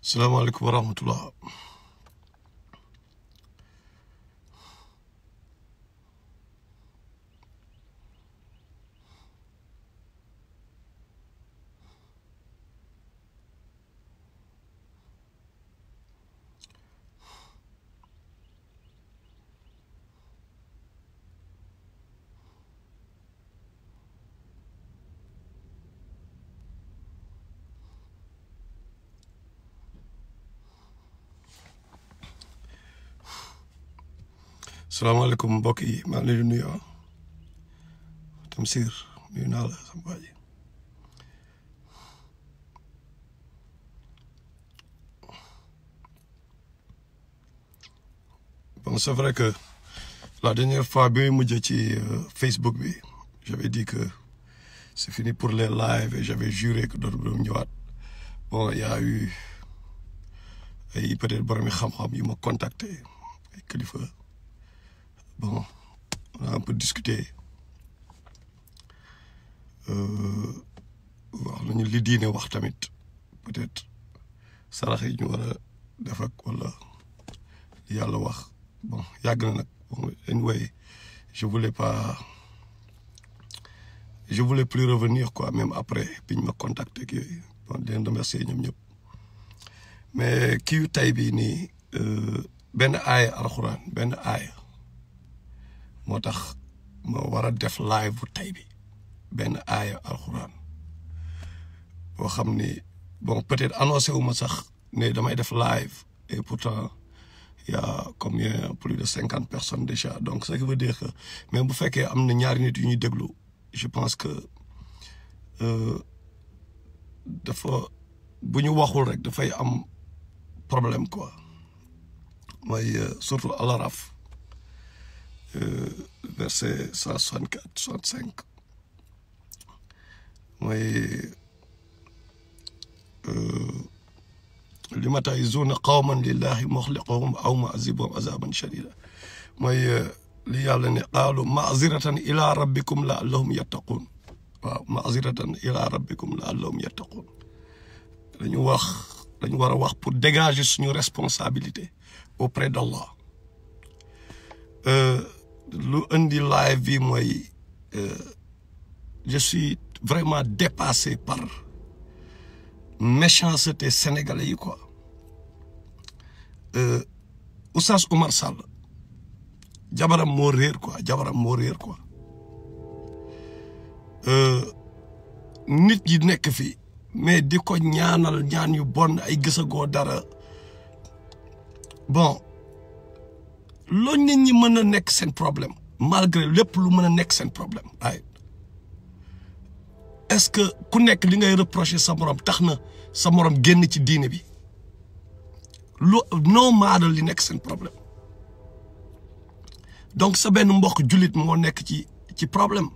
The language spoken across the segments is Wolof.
salaamaaleykum wa rahmatullah. salaamaaleykum mbokk yi maa ngi leen di nuyu Tamsir nuyu naa la sama waa ji bon c'est vrai que la dernière fois bi may mujj ci Facebook bi j'avais dit que c'est fini pour les lives et j'avais juré que dootu ñëwaat bon il y a eu ay peut-être borom xam-xam yu ma contacté ay kilifa. Bon, on a un peu discuté. Wax nañu li diine wax tamit peut-être sarax yi ñu war a def ak wala yàlla wax bon yàgg na nag bon anyway je voulais plus revenir quoi même après bi ñu ma contacté ak yooyu bon di leen remercier ñoom ñëpp mais kii yu tay bi nii benn aaya alxuraan benn aaya moo tax ma war a def live bu tay bi benn aaya alxuraan boo xam ni bon peut-être annoncé wu ma sax ne damay def live et pourtant il y a combien plus de 50 personnes déjà donc ça veut dire que même bu fekkee am na ñaari nit yu ñuy déglu je pense que dafa bu ñu waxul rek dafay am problème quoi mooy surtout al-Araf verset 164 65 mooy limata yuzuna qawman lillahi mukhliquhum aw mu'azibuhum azaban shadida mooy li yàlla ne qaalu ma'ziratan ila rabbikum la'allahum yattaqun waaw ma'ziratan ila rabbikum la'allahum yattaqun dañu war a wax pour dégager suñu responsabilité auprès d'Allah lu indi live bi mooy je suis vraiment dépassé par méchanceté sénégalais yi quoi Oustaz Oumar Sall jabaram moo réer quoi nit yi nekk fi mais di ko ñaanal ñaan yu bon ay gisagoo dara bon loolu nit ñi mën a nekk seen problème malgré lépp lu mën a nekk seen problème waaye est-ce que ku nekk li ngay reprocher sa morom tax na sa morom génn ci diine bi lu noo maadal li nekk seen problème donc sa benn mbokk jullit moo nekk ci problème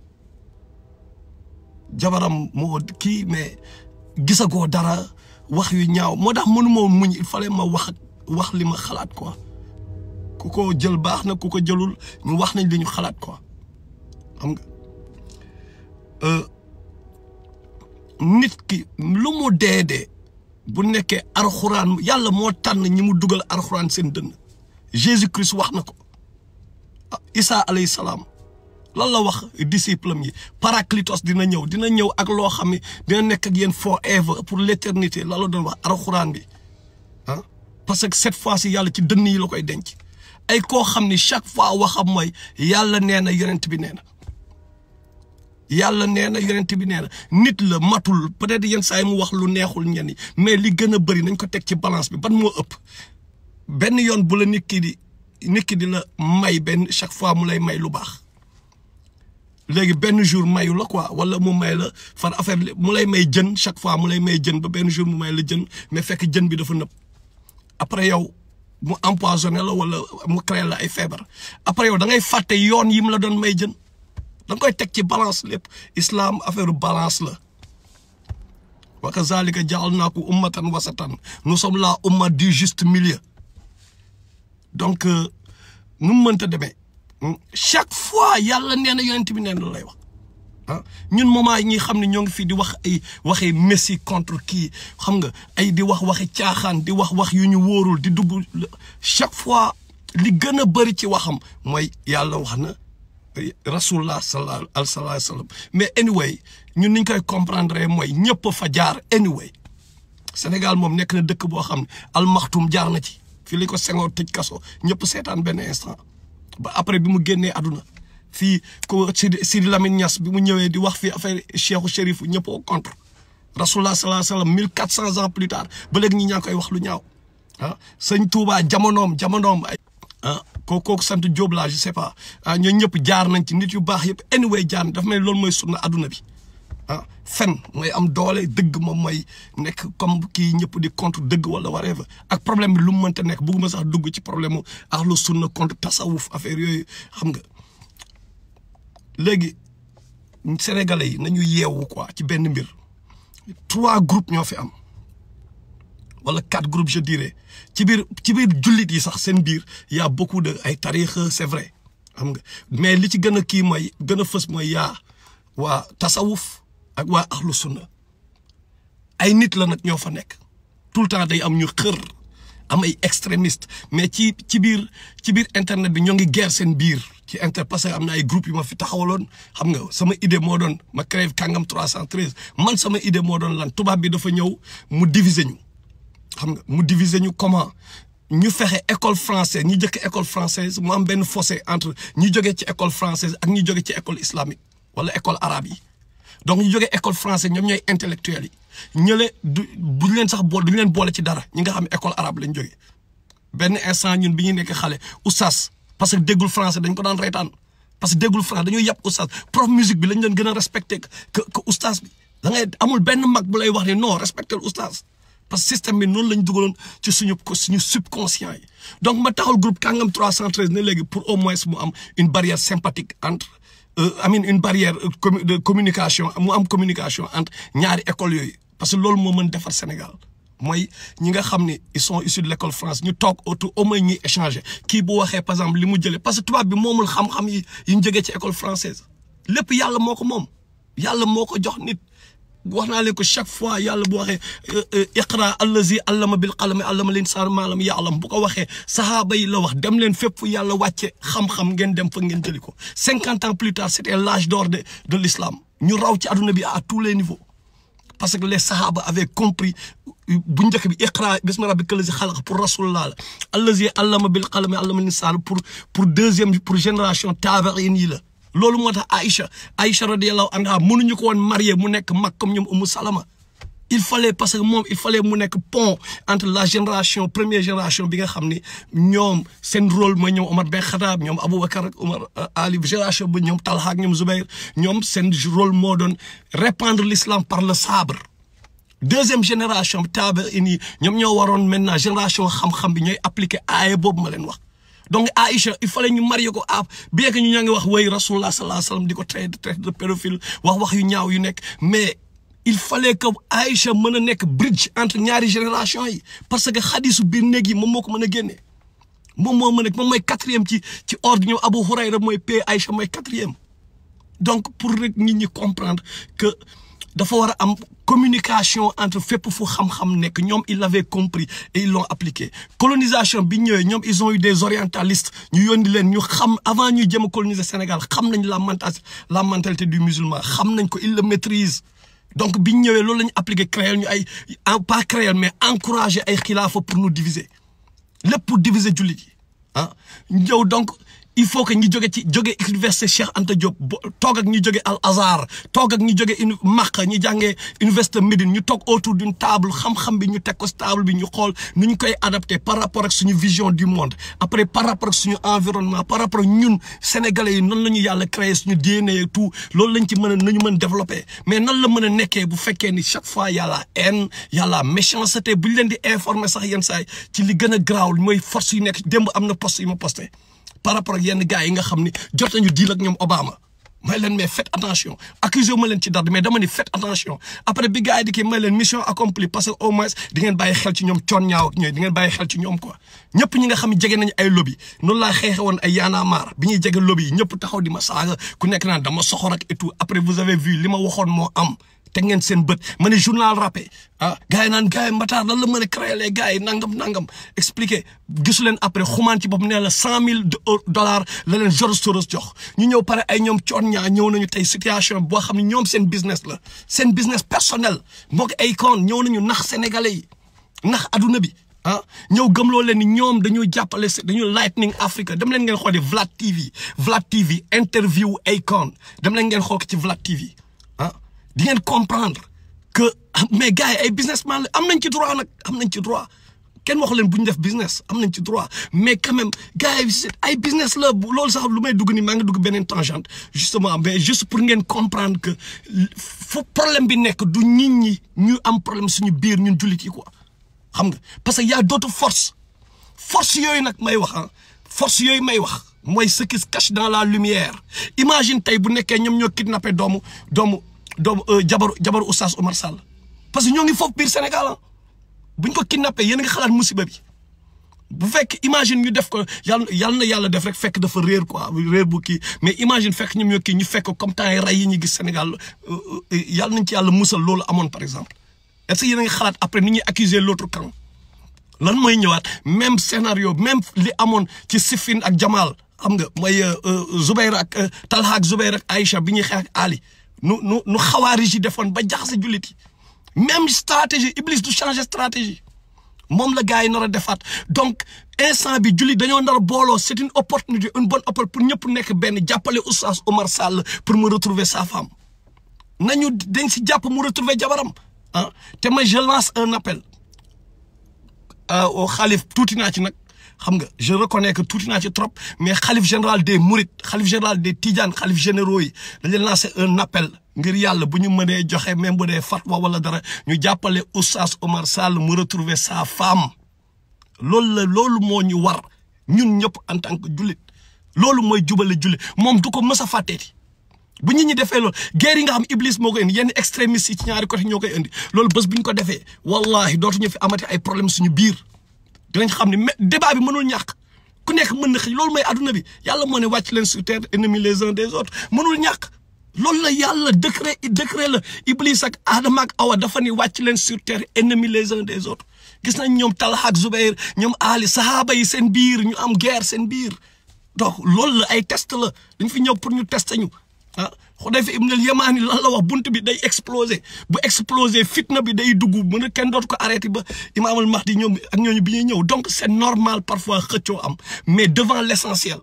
jabaram moo kii mais gisagoo dara wax yu ñaaw moo tax mënuma muñ il fallait ma wax li ma xalaat quoi ku ko jël baax na ku ko jëlul ñu wax nañ li ñu xalaat quoi xam nga nit ki lu mu dee bu nekkee alxuraan yàlla moo tànn ñi mu dugal alxuraan seen dënn Jésus Christ wax na ko Isa alayhi salaam lan la wax disciple yi Paraclitos dina ñëw ak loo xam ne dina nekk ak yéen forever pour l'éternité la doon wax alxuraan bi parce que cette fois ci yàlla ci dënn yi la koy denc ay koo xam ni chaque fois waxam mooy yàlla nee na yonent bi nee na yàlla nee na yonent bi nee na nit la matul peut-être yenn saa yi mu wax lu neexul ñenn yi mais li gën a bëri nañ ko teg ci balance bi ban moo ëpp benn yoon bu la nit ki di la may benn chaque fois mu lay may lu baax léegi benn jour mayu la quoi wala mu may la far affaire mu lay may jën chaque fois mu lay may jën ba benn jour mu may la jën mais fekk jën bi dafa nëb après yow mu empoisonné la wala mu créé la ay feebar après yow da ngay fàtte yoon yi mu la doon may jën da nga koy teg ci balance lépp islam affaire balance la wa kazalika ja'alnakum ummatan wasatan nous sommes la umma du juste milieu donc nu mu mënta demee chaque fois yàlla nee na yonent bi nee na lay wax ah ñun moment yi ñuy xam ne ñoo ngi fii di wax ay waxi Messi contre kii xam nga ay di wax waxi caaxaan di wax yu ñu wóorul di dugg chaque fois li gën a bëri ci waxam mooy yàlla wax na rasulullah sallallahu alayhi wa sallam mais anyway ñun niñ koy comprendre mooy ñëpp fa jaar anyway Sénégal moom nekk na dëkk boo xam ne almaxtum jaar na ci fii li ko Senghor tëj kaso ñëpp seetaan benn instant ba après bi mu génnee àdduna fii ko Sidi Lamine Niass bi mu ñëwee di wax fii affaire Cheikhu Chérif ñëpp au contre rasulullah sallallahu alayhi wa sallam 1400 ans plus tard ba léegi ñi ñaa koy wax lu ñaaw ah sëñ Touba jamonoom ay ah kooku sant Diop la je sais pas ah ñooñu ñëpp jaar nañ ci nit yu baax yëpp anyway jaar dafa mel loolu mooy sunna àdduna bi ah fen mooy am doole dëgg moom mooy nekk comme kii ñëpp di contre dëgg wala whatever ak problème bi lu mu mënta nekk bëgguma sax dugg ci problème mu ahlu sunna contre tasawuf affaire yooyu xam nga léegi sénégalais yi nañu yeewu quoi ci benn mbir 3 groupes ñoo fi am wala 4 groupes je dirais ci biir jullit yi sax seen biir y a beaucoup de ay tarixa c'est vrai xam nga mais li ci gën a kii mooy gën a fës mooy yaa waa tasawuf ak waa ahlu sunna ay nit la nag ñoo fa nekk tout le temps day am ñu xër am ay extrémistes mais ci biir internet bi ñoo ngi guerre seen biir ci parce que am na ay groupes yu ma fi taxawaloon xam nga sama idée moo doon ma créé Kàngam 313 man sama idée moo doon lan tubaab bi dafa ñëw mu diviser ñu xam nga mu diviser ñu comment ñu fexe école française ñi jëkk école française mu am benn fossé entre ñi jógee ci école française ak ñi jógee ci école islamique wala école arabe yi donc ñu jógee école française ñoom ñooy intellectuels yi ñële duñ leen sax duñ leen boole ci dara ñi nga xam école arabe lañ jógee benn instant ñun bi ñuy nekk xale oustaz parce que déggul français dañ ko daan reetaan parce que déggul français dañuy yàpp oustaz prof musique bi lañ doon gën a respecté que oustaz bi da ngay amul benn mag bu lay wax ni non respecté oustaz parce que système bi noonu lañ dugaloon ci suñu subconscient yi donc ma taxal groupe Kàngam 313 ne léegi pour au moins mu am une barrière sympathique entre une barrière de communication mu am communication entre ñaari écoles yooyu parce que loolu moo mën defar Sénégal mooy ñi nga xam ne ils sont issus de l'école France ñu toog autour au moins ñuy échanger kii bu waxee par exemple li mu jëlee parce que tubaab bi moomul xam-xam yi ñu jógee ci école française lépp yàlla moo ko moom yàlla moo ko jox nit wax naa leen ko chaque fois yàlla bu waxee iqra allazi allama bil qalami allama l'insana ma lam ya'lam bu ko waxee sahaaba yi la wax dem leen fépp fu yàlla wàcce xam-xam ngeen dem fa ngeen jëli ko 50 ans plus tard c'était l'âge d'or de l'islam ñu raw ci adduna bi à tous les niveaux parce que les sahaba avaient compris bu njëkk bi iqra bismi rabbika allazi xalaq pour rasulullah la allazi allama bil qalami allama l'insana pour deuxième pour génération tabi'in yi la loolu moo tax Aïcha radiyallahu anha mënuñu ko woon marié mu nekk mag comme ñoom Umu Salama il fallait parce que moom il fallait mu nekk pont entre la génération première génération bi nga xam ni ñoom seen rôle mooy ñoom Omar Ben Khattab ñoom Aboubacar ak Omar Ali génération ba ñoom Talha ak ñoom Zubayr ñoom seen rôle moo doon répandre l'islam par le sabre deuxième génération tabi'in yi ñoom ñoo waroon maintenant génération xam-xam bi ñooy appliquer aaya boobu ma leen wax donc Aïcha il fallait ñu marié ko bien que ñu ñaa ngi wax way rasulullah sallallahu alayhi wa sallam di ko traité de pédophile wax yu ñaaw yu nekk mais il fallait que Aïcha mën a nekk bridge entre ñaari génération yi parce que xadisu biir néeg yi moom moo ko mën a génne moom moo mën a moom mooy 4e ci ordre ñoom Abu Hurayra mooy Aïcha mooy 4e donc pour rek nit ñi comprendre que dafa war a am communication entre fépp fu xam-xam nekk ñoom ils l'avaient compris et ils l'ont appliqué colonisation bi ñëwee ñoom ils ont eu des orientalistes ñu yónni leen ñu xam avant ñuy jëm a coloniser Sénégal xam nañ la mentalité du musulman xam nañ ko ils le maîtrisent donc bi ñu ñëwee loolu la ñu appliqué créer ñu ay pas créer mais encourager ay xilaafa pour nous diviser lépp pour diviser jullit yi ah ñëw donc il faut que ñi jóge université Cheikh Anta Diop toog ak ñi jóge Al Azhar toog ak ñi jóge Makka ñi jàngee université Médine ñu toog autour d'une table xam-xam bi ñu teg ko table bi ñu xool nu ñu koy adapté par rapport ak suñu vision du monde après par rapport ak suñu environnement par rapport ak ñun sénégalais yi noonu la ñu yàlla créé suñu DNA tout loolu lañ ci mën a nañu mën développer mais nan la mën a nekkee bu fekkee ni chaque fois yàlla haine yàlla méchanceté bu ñu leen di informer sax yenn saay ci li gën a garaaw mooy force yu nekk démb am na poste yu ma posté par rapport ak yenn gars yi nga xam ni jot nañu diil ak ñoom Obama may leen mais faites attention accusé ma leen ci dara mais dama ni faites attention après bi gars yi di kii may leen mission accomplie parce que au moins di ngeen bàyyi xel ci ñoom coon ñaaw ak ñooy di ngeen bàyyi xel ci ñoom quoi ñëpp ñi nga xam ne jege nañu ay lobby noonu laa xeexe woon ay yaana maar bi ñuy jege lobby yi ñëpp taxaw di ma saaga ku nekk naan dama soxor ak et tout après vous avez vu li ma waxoon moo am te ngeen seen bët ma ne journal rappé gars yi naan gars yi Matar lan la mën a créer les gars yi nangam expliqué gisu leen après xumaan ci bopp nee la $100,000 la leen George Soros jox ñu ñëw pare ay ñoom coon ñaa ñëw nañu tey situation boo xam ne ñoom seen business la seen business personnel moo ko ay kon ñëw nañu nax sénégalais yi nax adduna bi ñëw gëmloo leen ni ñoom dañu jàppale dañu Lightning Africa dem leen ngeen xool Vlad TV interview Akon dem leen ngeen xool ko ci Vlad TV di ngeen comprendre que mais gars yi ay businessman la am nañ ci droit nag am nañ ci droit kenn waxu leen bu ñu def business am nañ ci droit mais quand même gars yi ay business la loolu sax lu may dugg ni maa ngi dugg beneen tangente justement mais juste pour ngeen comprendre que fu problème bi nekk du nit ñi ñu am problème suñu biir ñun jullit yi quoi xam nga parce que y a d'autres force yooyu nag may wax force yooyu may wax mooy ce qui se cache dans la lumière imagine tey bu nekkee ñoom ñoo kidnappé doomu jabaru Oustaz Oumar Sall parce que ñoo ngi foofu biir Sénégal buñ ko kidnappé yéen a ngi xalaat musiba bi bu fekk imagine ñu def ko yàlla na yàlla def rek fekk dafa réer quoi réer bu kii mais imagine fekk ñoom ñoo kii ñu fekk comme temps yi rey yi ñu gis Sénégal yàlla nañ ci yàlla musal loolu amoon par exemple est-ce que yéen a ngi xalaat après ni ñuy accuser l'autre camp lan mooy ñëwaat même scénario même li amoon ci Sifin ak Jamal xam nga mooy Zubair ak Talha ak Zubair ak Aïcha bi ñuy xeex ak Ali nu xawaarij yi defoon ba jaxase jullit yi même stratégie Iblis du changer stratégie moom la gars yi nar a defaat donc instant bi jullit dañoo nar a booloo c'est une opportunité une bonne opportunité pour ñëpp nekk benn jàppale Oustaz Oumar Sall pour mu retrouver sa femme nañu dañ si jàpp mu retrouver jabaram te ma je lance un appel au xalif tuuti naa ci nag xam nga je reconnais que tuuti naa ci trop mais xalif général des Mourides xalif général des Tidiane xalif généraux yi dañ leen lancer un appel ngir yàlla bu ñu mënee joxe même bu dee fatwa wala dara ñu jàppale Oustaz Oumar Sall mu retrouver sa femme loolu moo ñu war ñun ñëpp en tant que jullit loolu mooy jubale jullit moom du ko mës a fàtteeti bu nit ñi defee loolu guerre yi nga xam Iblis moo koy indi yenn extrémistes yi ci ñaari côté ñoo koy indi loolu bés bu ñu ko defee wallahi dootuñu fi amati ay problème suñu biir dinañ xam ne débat bi mënul ñàkk ku nekk mën na xëy loolu mooy adduna bi yàlla moo ne wàcc leen sur terre ennemis les uns des autres mënul ñàkk loolu la yàlla décret la Iblis ak Adama ak Awa dafa ni wàcc leen sur terre ennemis les uns des autres gis nañ ñoom Talha ak Zubair ñoom Ali sahaaba yi seen biir ñu am guerre seen biir donc loolu la ay test la dañ fi ñëw pour ñu tester ñu Xudayfa ibn al-Yamani lan la wax bunt bi day exploser bu exploser fitna bi day dugg mën a kenn dootu ko arrêté ba Imam al-Mahdi ñoom ak ñooñu bi ñuy ñëw donc c'est normal parfois xëccoo am mais devant l'essentiel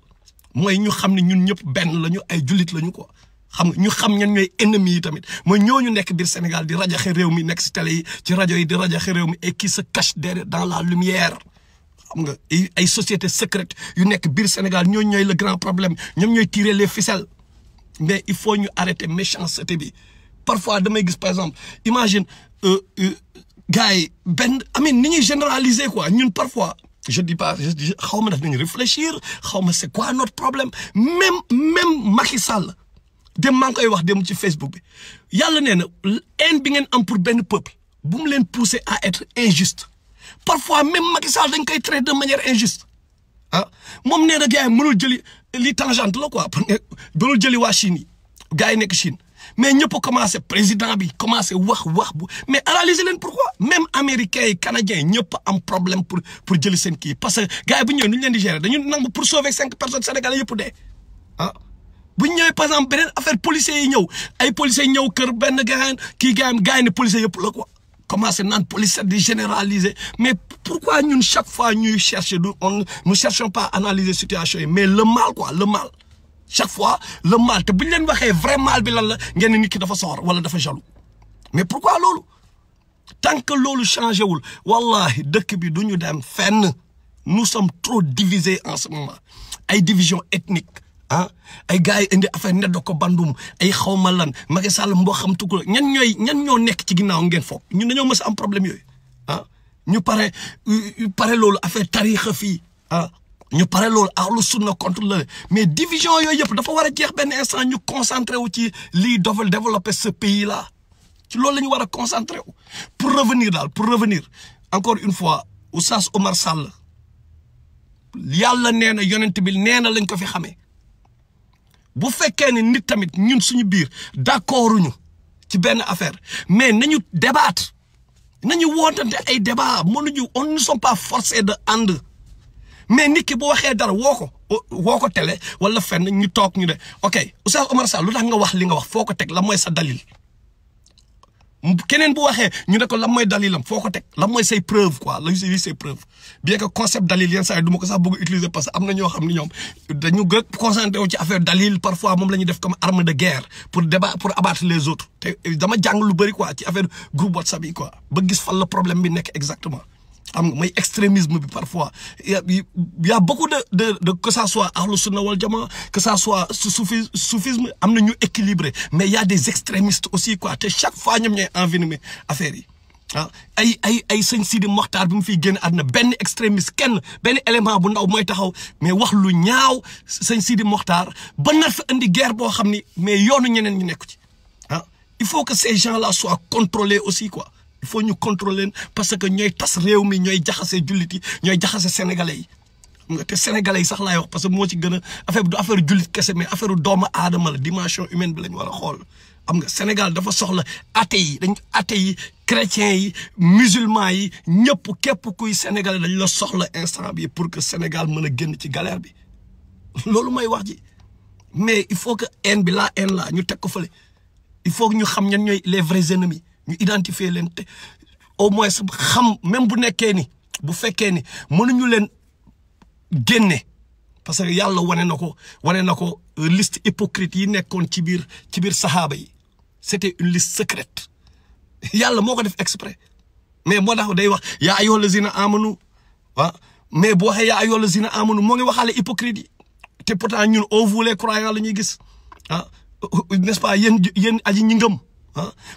mooy ñu xam ne ñun ñëpp benn lañu ay jullit lañu quoi xam nga ñu xam ñan ñooy ennemis yi tamit mooy ñooñu nekk biir Sénégal di rajaxe réew mi nekk si télé yi ci rajo yi di rajaxe réew mi et qui se cache derrière dans la lumière xam nga ay sociétés secrètes yu nekk biir Sénégal ñooñu ñooy le grand problème ñoom ñooy tirer les ficelles mais il faut ñu arrêter méchanceté bi parfois damay gis par exemple imagine gars yi ni ñuy généraliser quoi ñun parfois je dis pas xaw ma def nañu réfléchir xaw ma c'est quoi notre problème même Macky Sall dem maa ngi koy wax dem ci Facebook bi yàlla nee na haine bi ngeen am pour benn peuple bu mu leen pousser à être injuste parfois même Macky Sall dañ koy traiter de manière injuste moom nee na gars yi mënul jëli li tangente la quoi parce que mënul jëli waa Chine yi gars yi nekk Chine mais ñëpp a commencé président bi commencé wax bu mais analyser leen pourquoi même américains yi canadiens yi ñëpp am problème pour jëli seen kii parce que gars yi bu ñu ñëwee nu ñu leen di gérer dañu nangu pour sauver 5 personnes sénégalais yëpp dee bu ñu ñëwee par exemple beneen affaire policiers yi ñëw ay policiers ñëw kër benn gars yi ne policiers yëpp la quoi commencé naan police di généraliser mais pourquoi ñun chaque fois ñuy chercher nous cherchons pas à analyser situation yi mais le mal quoi le mal chaque fois le mal te bu ñu leen waxee vrai mal bi lan la ngeen nit ki dafa soxor wala dafa jaloux mais pourquoi loolu tant que loolu changé wul wallahi dëkk bi du ñu dem fenn nous sommes trop divisés en ce moment ay division ethnique ay gars yi indi affaire neddo ko bandum ay xawma lan Macky Sall mboo xam tukul ñan ñoo nekk ci ginnaaw ngeen foog ñun dañoo mës a am problème yooyu ñu pare loolu affaire tarixa fii ñu pare loolu ahlu sunna contre le mais division yooyu yëpp dafa war a jeex benn instant ñu concentré wu ci lii dovel développer ce pays là ci loolu la ñu war a concentré wu pour revenir encore une fois Oustaz Oumar Sall yàlla nee na yonent bi nee na lañ ko fi xamee bu fekkee ne nit tamit ñun suñu biir d'accorduñu ci benn affaire mais nañu débattre nañu wootante ay débat mënuñu on ne sont pas forcés de ànd mais nit ki bu waxee dara woo ko télé wala fenn ñu toog ñu ne ok Oustaz Oumar Sall lu tax nga wax li nga wax foo ko teg la mooy sa dalil keneen bu waxee ñu ne ko lan mooy dalilam foo ko teg lan mooy say preuve quoi la ñuy say preuve bien que concept dalil yenn saa yi du ma ko sax bëgg utiliser parce que am na ñoo xam ne ñoom dañu gën concentré wu ci affaire dalil parfois moom la ñuy def comme arme de guerre pour abattre les autres te dama jàng lu bëri quoi ci affaire groupe WhatsApp yi quoi ba gis fan la problème bi nekk exactement xam nga mooy extrémisme bi parfois y a beaucoup de que ça soit ahlu sunna wal jamaa que ça soit soufisme am na ñu équilibré mais y a des extrémistes aussi quoi te chaque fois ñoom ñooy envenimer affaire yi ah ay sëñ Sidi Mokhtar bi mu fiy génn àdduna benn extrémiste benn élément bu ndaw mooy taxaw mais wax lu ñaaw sëñ Sidi Mokhtar ba nar fa indi guerre boo xam ni mais yoonu ñeneen ñu nekku ci ah il faut que ces gens là soient contrôlés aussi quoi il faut ñu contrôler parce que ñooy tas réew mi ñooy jaxase jullit yi ñooy jaxase sénégalais yi xam nga te sénégalais yi sax laay wax parce que moo ci gën a affaire bi du affaire jullit kese mais affaire doomu aadama la dimension humaine bi la ñu war a xool xam nga Sénégal dafa soxla athée yi chrétiens yi musulmans yi ñëpp képp kuy sénégalais dañ la soxla instant bi pour que Sénégal mën a génn ci galère bi loolu mooy wax ji mais il faut que haine bi la ñu teg ko fële il faut que ñu xam ñan ñooy les vrais ennemis ñu identifier leen te au moins xam même bu nekkee ni bu fekkee ni mënuñu leen génne parce que yàlla wane na ko liste hypocrite yi nekkoon ci biir sahaaba yi c'était une liste secrète yàlla moo ko def exprès mais moo tax day wax yaa ayyuhal lazina amanu mais bu waxee yaa ayyuhal lazina amanu moo ngi waxaale hypocrite yi te pourtant ñun au vous les croyants la ñuy gis n'est-ce pas yéen aji ñi ngëm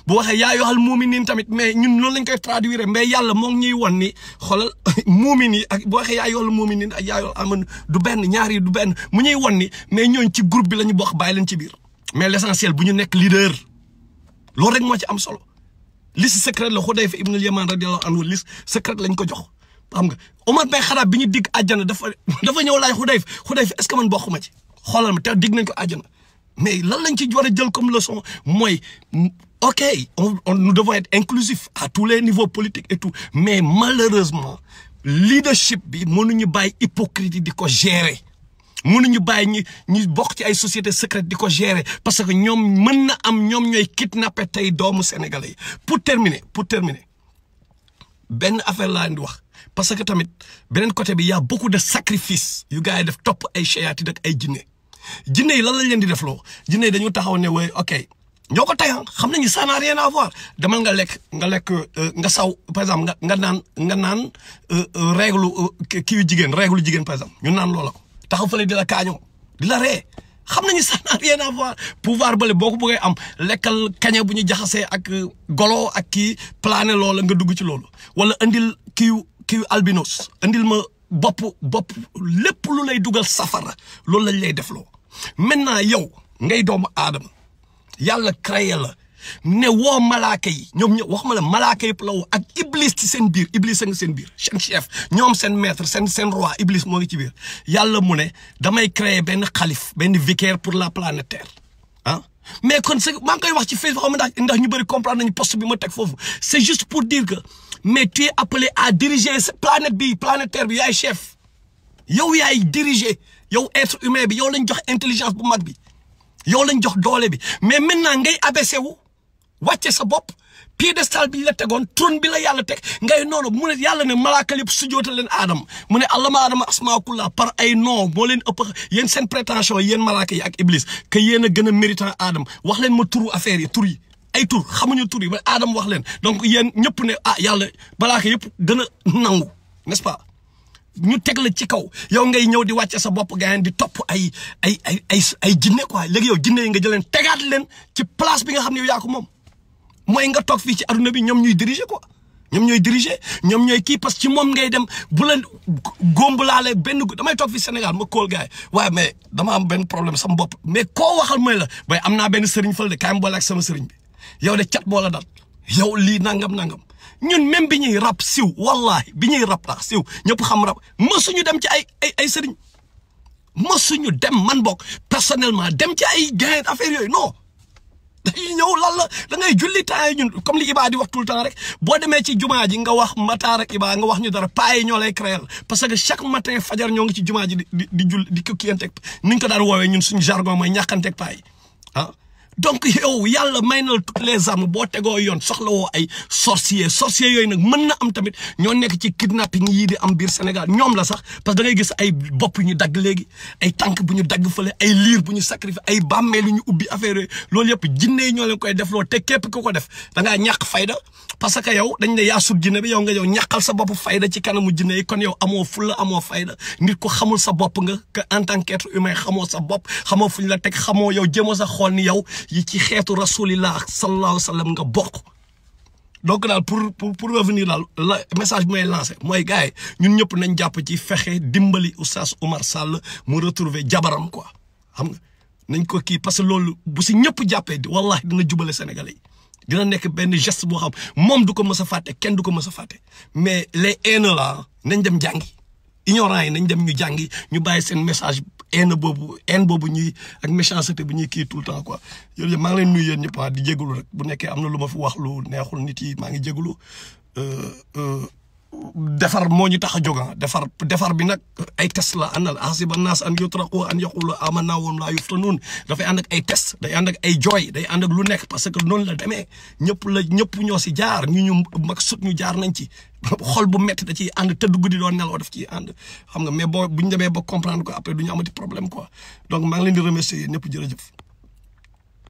bu waxee yaa ayyuhal mu'minin tamit mais ñun loolu lañ koy traduire mais yàlla moo ngi ñuy won ni xoolal mu'min yi ak bu waxee yaa ayyuhal mu'minin ak yaa ayyuhal amanu du benn ñaar yi du benn mu ñuy won ni mais ñooñ ci groupe bi la ñu bokk bàyyi leen ci biir mais l'essentiel bu ñu nekk leader loolu rek moo ci am solo liste secrète la Xudayfa ibn al-Yaman radiyallahu anhu liste secrète lañ ko jox xam nga Omar bin Khattab bi ñu digg àjjana dafa ñëw laaj Xudayfa est-ce que man bokkuma ci xoolal ma te digg nañ ko àjjana mais lan lañ ci war a jël comme leçon mooy ok nous devons être inclusifs à tous les niveaux politiques et tout mais malheureusement leadership bi mënuñu bàyyi hypocrite di ko gérer mënuñu bàyyi ñi bokk ci ay sociétés secrètes di ko gérer parce que ñoom mën na am ñoom ñooy kidnapper tey doomu sénégalais yi pour terminer benn affaire laa leen di wax parce que tamit beneen côté bi y a beaucoup de sacrifices yu gars yi def topp ay shayatin ak ay jinne yi lan lañ leen di def loo jinne yi dañu taxaw ne way ok ñoo ko tey xam nañu ça n'a rien à voir demal nga lekk nga saw par exemple nga naan règle kii jigéen par exemple ñu naan loola ko taxaw fële di la kaañoo di la ree xam nañu ça n'a rien à voir pouvoir bële boo ko bëggee am lekkal kaña bu ñu jaxasee ak golo ak kii plané loola nga dugg ci loolu wala andil kii albinos andil ma bopp lépp lu lay dugal safara loolu lañ lay def loo maintenant yow ngay doomu aadama yàlla créé la ne woo malaaka yi ñoom ñëpp wax ma la malaaka yëpp la woo ak iblis ci seen biir iblis a ngi seen biir seen chef ñoom seen maître seen roi iblis moo ngi ci biir yàlla mu ne damay créer benn xalif benn vicaire pour la planète Terre mais kon maa ngi koy wax ci Facebook xaw ma ndax ñu bëri comprendre nañu poste bi ma teg foofu c'est juste pour dire que mais tu es appelé à diriger cette planète Terre bi yaay chef yow yaay diriger yow être humain bi yow lañ jox intelligence bu mag bi yow lañ jox doole bi mais maintenant ngay abaissé wu wàcce sa bopp piédestal bi la tegoon trône bi la yàlla teg ngay noonu mu ne yàlla ne malaaka lépp sujootal leen aadama mu ne allama aadama asmaa kulla par ay non moo leen ëpp yéen seen prétention yéen malaaka yi ak iblis que yéen a gën a méritant aadama wax leen ma turu affaire yi tur yi ay tur xamuñu tur yi ba aadama wax leen donc yéen ñëpp ne yàlla malaaka yëpp gën a nangu n'est-ce pas ñu teg la ci kaw yow ngay ñëw di wàcce sa bopp gars di topp ay jinne quoi léegi yow jinne yi nga jëleen tegaat leen ci place bi nga xam ne yow yaa ko moom mooy nga toog fii ci aduna bi ñoom ñuy diriger quoi ñoom ñooy diriger ñoom ñooy kii parce que ci moom ngay dem bu la góombalaale benn damay toog fi Sénégal ma kóol gars yi waaye mais dama am benn problème sama bopp mais koo waxal mooy la bay am naa benn sëriñ fële de kaay ma boole ak sama sëriñ bi yow de cat boo la dal yow lii nangam ñun même bi ñuy rap siw wallahi bi ñuy rap tax siw ñëpp xam rap mësuñu dem ci ay sëriñ mësuñu dem man bokk personnellement dem ci ay gain affaire yooyu non dañuy ñëw lan la da ngay julli temps yi ñun comme li Iba di wax tout le temps rek boo demee ci jumaa ji nga wax Matar ak Iba nga wax ñu dara paa yi ñoo lay créer parce que chaque matin fajar ñoo ngi ci jumaa ji di jull di ko kiyanteeg ni ñu ko daan woowee ñun suñu jargon mooy ñàkkanteeg paa yi ah donc yow yàlla may na toutes les armes boo tegoo yoon soxla woo ay sorciers yooyu nag mën na am tamit ñoo nekk ci kidnapping yii di am biir Sénégal ñoom la sax parce que da ngay gis ay bopp yu ñu dagg léegi ay tànk bu ñu dagg fële ay liir bu ñu sacrifié ay bàmmeel yu ñu ubbi affaire yooyu loolu yëpp jinne yi ñoo leen koy def loolu te képp ku ko def da ngaa ñàkk fayda parce que yow dañ ne yaa sut jinne bi yow nga yow ñàkkal sa bopp fayda ci kanamu jinne yi kon yow amoo fulla amoo fayda nit ko xamul sa bopp nga que en tant qu'être humain xamoo sa bopp xamoo fu ñu la teg xamoo yow jéemoo sa xool ni yow yi ci xeetu rasulillah sallallahu alayhi wa sallam nga bokk donc daal pour revenir daal la message bi may lancé mooy gars yi ñun ñëpp nañ jàpp ci fexe dimbali Oustaz Oumar Sall mu retrouver jabaram quoi xam nga nañ ko kii parce que loolu bu si ñëpp jàppee wallahi dina jubale Sénégalais yi dina nekk benn geste boo xam moom du ko mës a fàtte kenn du ko mës a fàtte mais les haineux là nañ dem jàngi ignorants yi nañ dem ñu jàngi ñu bàyyi seen message haine boobu ñuy ak méchanceté bu ñuy kii tout le temps quoi yooyu maa ngi leen nuyu yéen ñëpp di jégalu rek bu nekkee am na lu ma fi wax lu neexul nit yi maa ngi jégalu defar moo ñu tax a jóg defar bi nag ay test la àndal hasiba naas an yutraqu an yaqulu amanna wa hum laa yuftanuun dafay ànd ak ay test day ànd ak ay jooy day ànd ak lu nekk parce que noonu la demee ñëpp ñoo si jaar ñu mag sut ñu jaar nañ ci xol bu metti da ciy ànd tëdd guddi doon nelaw daf ciy ànd xam nga mais bu ñu demee ba comprendre ko après du ñu amati problème quoi donc maa ngi leen di remercier ñëpp jërëjëf.